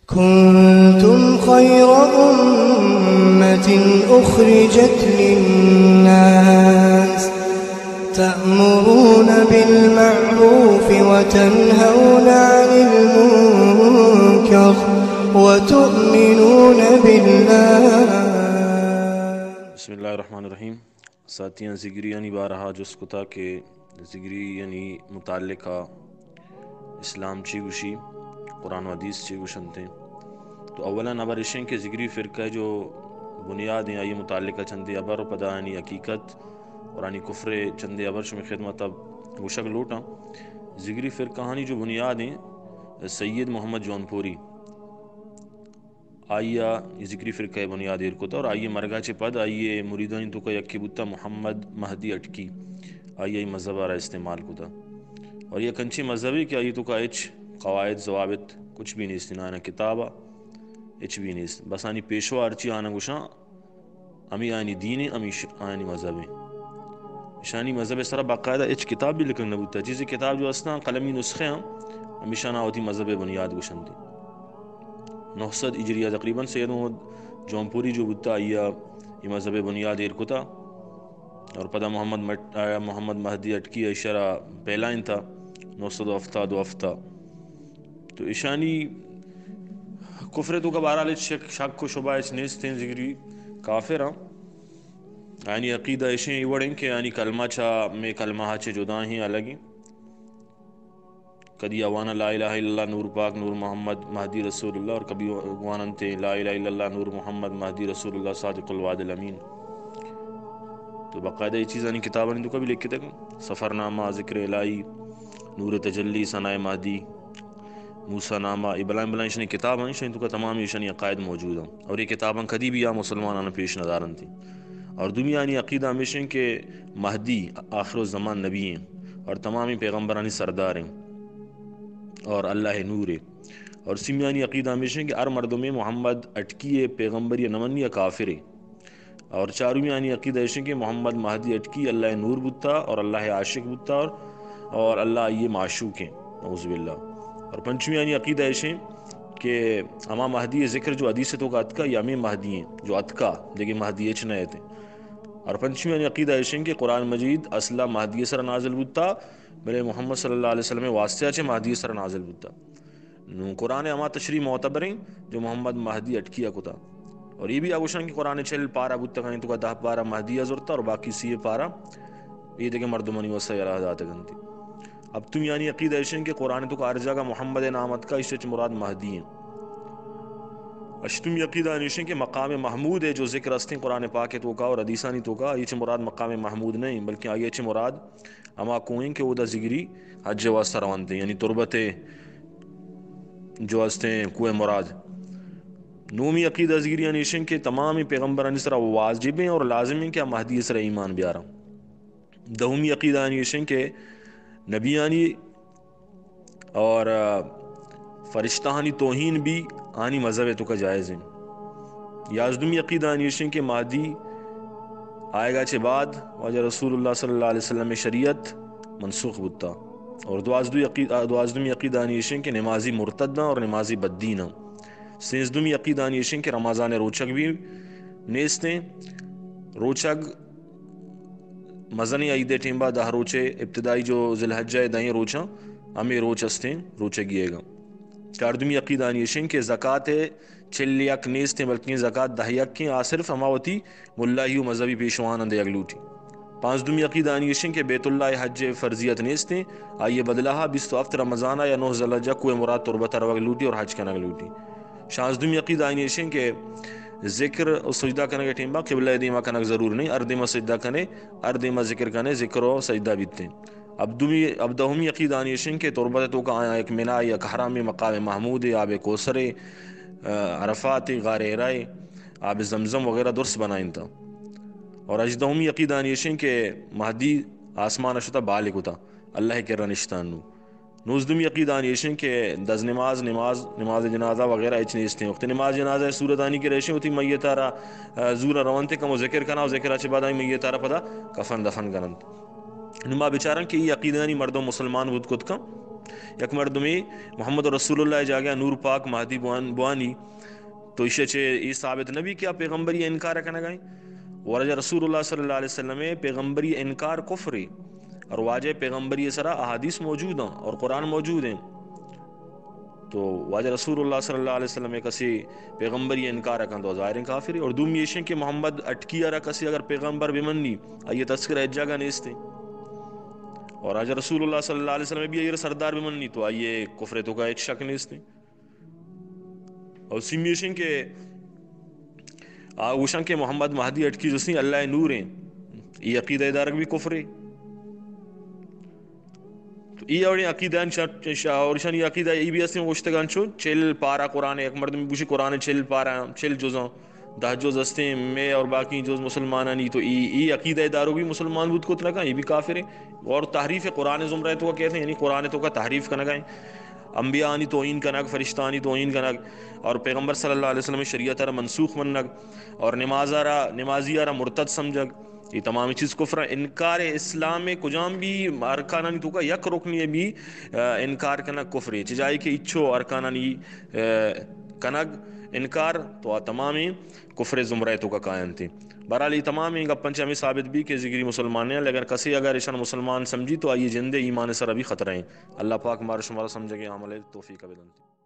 كنتم خير أمة أخرجت للناس تأمرون بالمعروف وتنهون عن المنكر وتؤمنون بالله. بسم الله الرحمن الرحيم. ساتیاں زگریانی بارہا جست کتا کہ زگریانی متعلقہ اسلام چی گوشی، قرآن و حدیث چی گوشنت۔ تو اولاً ہبر اشیں کہ زگری فرقہ جو بنیاد ہیں، آئی متعلقہ چندے ہبر و پدا آنی حقیقت اور آنی کفر چندے ہبر شمی خدمت اب گوشگ لوٹاں۔ زگری فرقہانی جو بنیاد ہیں، سید محمد جونپوری، آئی ء زگری فرقہ ء بنیاد ایر کت اور آئی ء مرگ ء چہ پد آئی ء مریدانی توکا یکے بوتا محمد مہدی اٹکی۔ آئی ء اے مذہب ء را استعمال کتا اور یک انچیں مذہبے کہ آئی توکا ہچ قواعد، ضوابط کچھ بھی نیست، نہ آنا کتاب ء ہچ بھی نیست، بس آنی پیشوا ہرچی آنا گوشاں ہمے آنی دین ایں، ہمیش آنی مذہب ایں۔ اشانی مذہب سرا باقاعدہ ہچ کتاب بھی لکھنگ نہ بوتا۔ چیزے کتاب جو ہستاں، قلمی نسخے ہاں، ہمیشانا وتی مذہب بنیاد گوشنتی۔ نو سد ہجری ء تقریباً سید محمد جونپوری جو بوتا، آئی ء اے مذہب بنیاد ایر کتا اور پدا محمد مٹ-، آ، محمد مہدی اٹکی ء ایشرا پھیلائینتا نو سد و ہفتاد و ہفت ء۔ تو اشانی کفر توکا بہرحال ہچ شک، شک و شبہ ہچ نیست ہیں، زگری کافر ہیں۔ آنی عقیدہ اشیں اے وڑیں کہ آنی کلمہ چا میں کلمہ چے جدا ہیں، الگ ہیں۔ کدی آوانا لا الہ الا اللہ نور پاک نور محمد مہدی رسول اللہ اور کبھی واننتے لا الہ الا اللہ نور محمد مہدی رسول اللہ صادق الوعد الامین۔ تو باقاعدہ اے چیزانی کتابانی توکا بھی لکھتے ہیں۔ سفرنامہ، ذکر الہی، نور تجلی، ثنائے مہدی، موسی نامہ، اے بلائیں بلائیں اشانی کتاب ہیں، اشانی توکا تمام اشانی عقائد موجود ہیں۔ اور اے کتاباں کدی بھی آ مسلمانان پیش نہ دارنتی۔ اور دومی آنی عقیدہ ہمیش ہیں کہ مہدی آخر الزمان نبی ہیں اور تمامی پیغمبرانی سردار ہیں اور اللہ نور ہے۔ اور سیمی آنی عقیدہ ہمیش ہیں کہ ہر مردمے محمد اٹکی پیغمبری نہ منی کافر ہے۔ اور چارمی آنی عقیدہ ایش ہیں کہ محمد مہدی اٹکی اللہ نور بوتا اور اللہ عاشق بوتا اور، اور اللہ آئی معشوق ہیں، نعوذ باللہ۔ اور پنچمی آنی عقیدہ ایش ہیں کہ ہما مہدی ذکر جو حدیث توکا اتکا، یا ہمیں مہدی ہیں جو اتکا، دیکھیں مہدی اچ نہ ایتے۔ اور پنچمی آنی عقیدہ ایش ہیں کہ قرآن مجید اصلا مہدی سر نازل بوتا، بلے محمد صلی اللہ علیہ وسلم واسطہ چے مہدی سر نازل بوتا۔ نوں قرآن ہما تشریح معتبریں جو محمد مہدی اٹکی ء کتا۔ اور اے بھی آ گوشاں کہ قرآن چل پارہ بوتگاں، توکا دہ پارہ مہدی ء زرتا اور باقی سی پارہ اے دگہ مردمانی واسطہ یلہ داتگ انت۔ ہپتمی آنی عقیدہ ایش انت کہ قرآن توکا ہر جاگہ محمد نام اتکا، ایش اچ مراد مہدی ہیں۔ ہشتمی عقیدہ آنی ایش انت کہ مقام محمود ہے جو ذکر استیں قرآن پاک توکا اور حدیثانی توکا، ایش مراد مقام محمود نہیں، بلکہ آئی اچ مراد ہما کوہیں کہ اودا زگری حج واسطہ رونت، یعنی تربت جو ہستیں کوہ مراد۔ نومی عقیدہ زگریانی ایش انت کہ تمام پیغمبرانی سرا واجب ہیں اور لازم ہیں کہ آ مہدی سرا ایمان بیاراں۔ دہمی عقیدہ آنی ایش انت کہ نبیانی اور، آ، فرشتہانی توہین بھی آنی مذہب توکا جائز ہیں۔ یازدہمی عقیدہ آنی ایش انت کہ مہدی آئیگا چہ بعد واجہ رسول اللہ صلی اللہ علیہ وسلم شریعت منسوخ بوتا۔ اور دوازدہمی عقید-، آ، دوازدہمی عقیدہ آنی ایش انت کہ نمازی مرتد نہ اور نمازی بددین نہ۔ سیزدہمی عقیدہ آنی ایش انت کہ رمضان روچگ بھی نیستیں۔ روچگ مزنیں عید ٹیمبا دہ روچے ابتدائی جو ذی الحجہ دہیں روچاں ہمیں روچ استیں روچگی ایگا۔ چاردہمی عقیدہ آنی ایش انت کہ زکات چل یک نیستیں، بلکیں زکات دہ یکیں، آ صرف ہما وتی ملائی و مذہبی پیشوان دیگ لوٹی۔ پانزدہمی عقیدہ آنی ایش انت کہ بیت اللہ حج فرضیت نیستیں، آئی بدلہ بیست و ہفت رمضان یا نو ذی الحجہ کوہ مراد تربت روگ لوٹی اور حج کنگ لوٹی۔ شانزدہمی عقیدہ آنی ایش انت کہ ذکر و سجدہ کنگ ٹیمبا قبلہ دیما کنگ ضرور نہیں، ہر دیما سجدہ کنے، ہر دیما ذکر کنے، ذکر و سجدہ بیتیں۔ ہبدہمی، ہبدہمی عقیدہ آنی ایش انت کہ تربت توکا آیاں یک منائے، یک حرمے، مقام محمودے، آب کوثرے، آ، عرفاتے، غار حرائے، آب زمزم وغیرہ درست بنائینتا۔ اور ہژدہمی عقیدہ آنی ایش انت کہ مہدی آسمان شتا بال کتا، اللہ کرا نشتان نو۔ نوزدہمی عقیدہ آنی ایش انت کہ دز نماز، نماز، نماز جنازہ وغیرہ ہچ نیستیں۔ وقت نماز جنازہ صورت آنی کہ ریشیں وتی میت آرا، آ، زورا رونتے کمو ذکر کنا و ذکر چہ بعد آئی میت آرا پدا کفن دفن کننت۔ نوں ما بچاراں کہ اے عقیدہانی مردم مسلمان بوت کت کن، یک مردمے محمد رسول اللہ جاگہ نور پاک مہدی بوان، بوانی، تو ایشی چہ اے ثابت نہ بی کہ آ پیغمبری انکار کنگا ایں۔ واجہ رسول اللہ صلی اللہ علیہ وسلم پیغمبری انکار کفرے، اور واجہ پیغمبری سرا احادیث موجود ہیں اور قرآن موجود ہیں۔ تو واجہ رسول اللہ صلی اللہ علیہ وسلم کسے پیغمبری انکار کن تو ظاہر کافر ہے۔ اور دومی ایشیں کہ محمد اٹکی را کسے اگر پیغمبر بمنی، آئی تذکرہ ہچ جاگہ نیستے۔ اور واجہ رسول اللہ صلی اللہ علیہ وسلم بھی اگر سردار بمنی تو آئی کفر توکا ہچ شک نیستے۔ اور سیمی ایشیں کہ آ گوشن کہ محمد مہدی اٹکی جسنی اللہ نور ہیں، یہ عقیدہ دارگ بھی کفرے۔ تو ای اوڑیں عقیدہ ان شا-، شا-، اور شانی عقیدہ ای بھی استیں گوشتگان چو چل پارا قرآن، یک مردم گوشی قرآن چل پارا، چل جزاں، دہ جز استیں، میں اور باقی جز مسلمانانی، تو ای، ای عقیدہ دارو بھی مسلمان بود کت نہ کن، ای بھی کافر ہیں۔ اور تحریف قرآن زمرہ توکا کہتے ہیں، یعنی قرآن توکا تحریف کنگا ہیں۔ انبیاءانی توہین کنگ، فرشتہانی توہین کنگ، اور پیغمبر صلی اللہ علیہ وسلم شریعت را منسوخ منگ، اور نماز را، نمازی را مرتد سمجھگ، یہ تمام چیز کفر ہیں۔ انکار اسلام کجام بھی ارکانانی توکا یک رکنی بھی، آ، انکار کنگ کفر ہے۔ چہ جائے کہ اچو ارکانانی، آ، کنگ انکار تو آ تمام کفر زمرہ توکا کاینتے۔ بہرحال یہ تمام گپاں چہ ہمیں ثابت بھی کہ ذکری مسلمان ہیں، لیکن کسی اگر ایشان مسلمان سمجھی تو آئی جندے ایمان سر بھی خطرہ ہیں۔ اللہ پاک مارا شمارا سمجھگے عمل توفیق بدنت۔